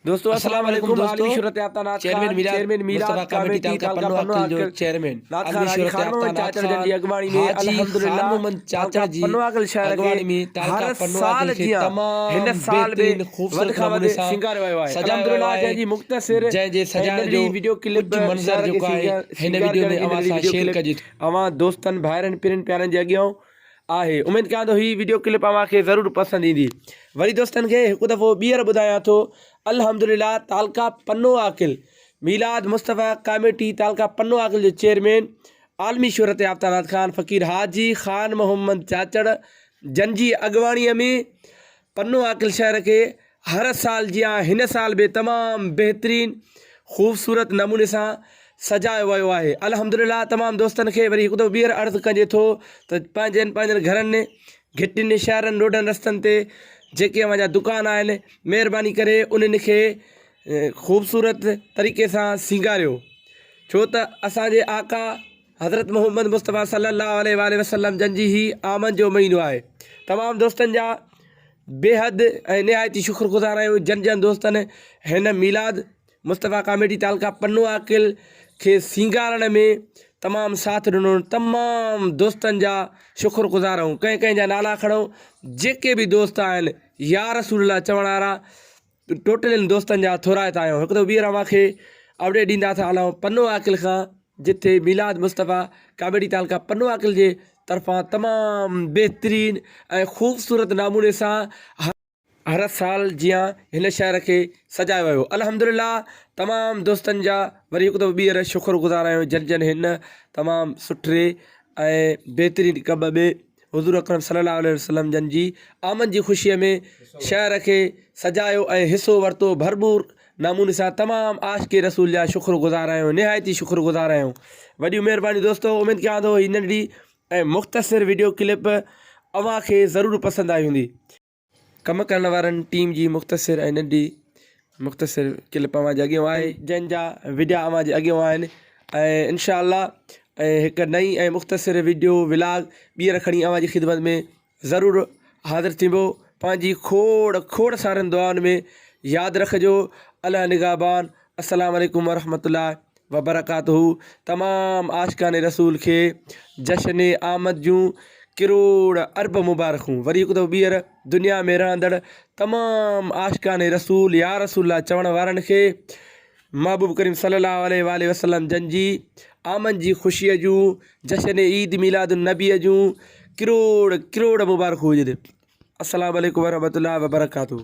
دوستو السلام السلام عليڪم عليڪم دوستو عالمي شهرت يافته نعت چيئرمين خان ميلاد چيئرمين ميلاد مصطفيٰ ڪاميٽي ڪاميٽي تعلقه تعلقه پنو پنو عاقل جو عاقل چيئرمين نعت عالمي خان حاجي شهرت خان يافته محمد نعت چاچڙ جن خان جي اڳواڻي ۾ حاجي خان الحمدلله محمد تعلقه چاچڙ جي پنو عاقل شهر کي اڳواڻي ۾ تعلقه هر پنو سال عاقل کي جيان تمام هن سال به بهترين وڌ خوبصورت کان وڌ نموني سان سينگاريو ويو آهي سجايو ويو الحمدلله آهي جنهن جي مختصر جنهن جي ۽ سجائڻ ننڍڙي جو وڊيو ڪلپ ڪجهه منظر شهر کي جيڪو آهي هن وڊيو سينگارجڻ ۾ جي اوهان ننڍڙي سان وڊيو شيئر ڪلپ ڪجي ٿو. اوهان دوستن ڀائرن پرين پيارن جي اڳيان آهي اميد ڪيان ٿو هي وڊيو ڪلپ اوهان کي ضرور پسند ايندي وري دوستن کي هڪ دفعو ٻيهر ٻڌايان ٿو الحمدلله تعلقه پنو عاقل ميلاد مصطفيٰ ڪاميٽي تعلقه پنو عاقل جو چيئرمين عالمي شهرت يافته نعت خان فقير حاجي خان محمد چاچڙ جن جي اڳواڻي ۾ پنو عاقل شهر کي هر سال جيان هن سال به تمام بهترين خوبصورت نموني سان سجايو ويو آهي الحمدلله تمام دوستن کي وري هڪ دفعو ٻيهر عرض ڪجي ٿو ته پنهنجن پنهنجن گهرن گهٽين شهرن روڊن رستن تي جيڪي اوهان جا دڪان آهن مهرباني ڪري انهن کي خوبصورت طريقي سان سينگاريو ڇو ته اسانجي آقا حضرت محمد مصطفيٰ صلي الله عليه واٰله وسلم جن جي هي آمد جو مهينو آهي تمام دوستن جا بيحد ۽ نهايت ئي شڪر گذار آهيون جن جن دوستن هن ميلاد مصطفيٰ ڪاميٽي تعلقه پنو عاقل کي سينگارڻ ۾ تمام ساٿ ڏنو تمام دوستن جا شڪر گذار آهيون ڪنهن ڪنهن جا نالا کڻو جيڪي به دوست آهن يا رسول الله چوڻ وارا ٽوٽل ان دوستن جا ٿورائتا آهيون هڪ دفعو ٻيهر اوهان کي اپڊيٽ ڏيندا ٿا هلون پنو عاقل کان جتي ميلاد مصطفيٰ ڪاميڊي تعلقه پنو عاقل جي طرفان تمام بهترين ۽ خوبصورت نموني سان هر سال جيان هن شهر کي سجايو ويو الحمدلله تمام دوستن جا وري هڪ دفعو ٻيهر شڪر گذار آهيون جن جن هن تمام سٺي ۽ بهترين ڪم ۾ حضور اڪرم صلي الله عليه وسلم جن جي آمد جي خوشيء ۾ شهر کي سجايو ۽ حصو ورتو ڀرپور نموني سان تمام عاشق رسول جا شڪر گذار آهيون نهايت ئي شڪر گذار آهيون وڏيون مهربانيون دوستو اميد ڪيان ٿو هي ننڍڙي ۽ مختصر وڊيو ڪلپ اوهان کي ضرور پسند آئي هوندي. ڪم ڪرڻ وارن ٽيم جي مختصر ۽ ننڍي مختصر ڪلپ اوهان جي اڳيان آهي جنهن جا وڊيا اوهان جي اڳيان آهن ۽ انشاء الله ۽ هڪ نئين ۽ مختصر وڊيو ولاگ ٻيهر کڻي اوهان جي خدمت ۾ ضرور حاضر ٿيبو پنهنجي کوڙ کوڙ سارين دعائن ۾ ياد رکجو الله نگهبان السلام عليڪم ورحمة الله وبرڪاته تمام عاشقان رسول کي جشن آمد جون ڪروڙ ارب مبارڪون وري هڪ دفعو ٻيهر دنيا ۾ رهندڙ تمام عاشقان رسول يا رسول الله چوڻ وارن کي محبوب ڪريم صلي الله عليه واٰله وسلم جن جي آمد جي خوشيء جون جشن عيد ميلاد النبي جون ڪروڙ ڪروڙ مبارڪون هجن السلام عليڪم ورحمة الله وبرڪاته.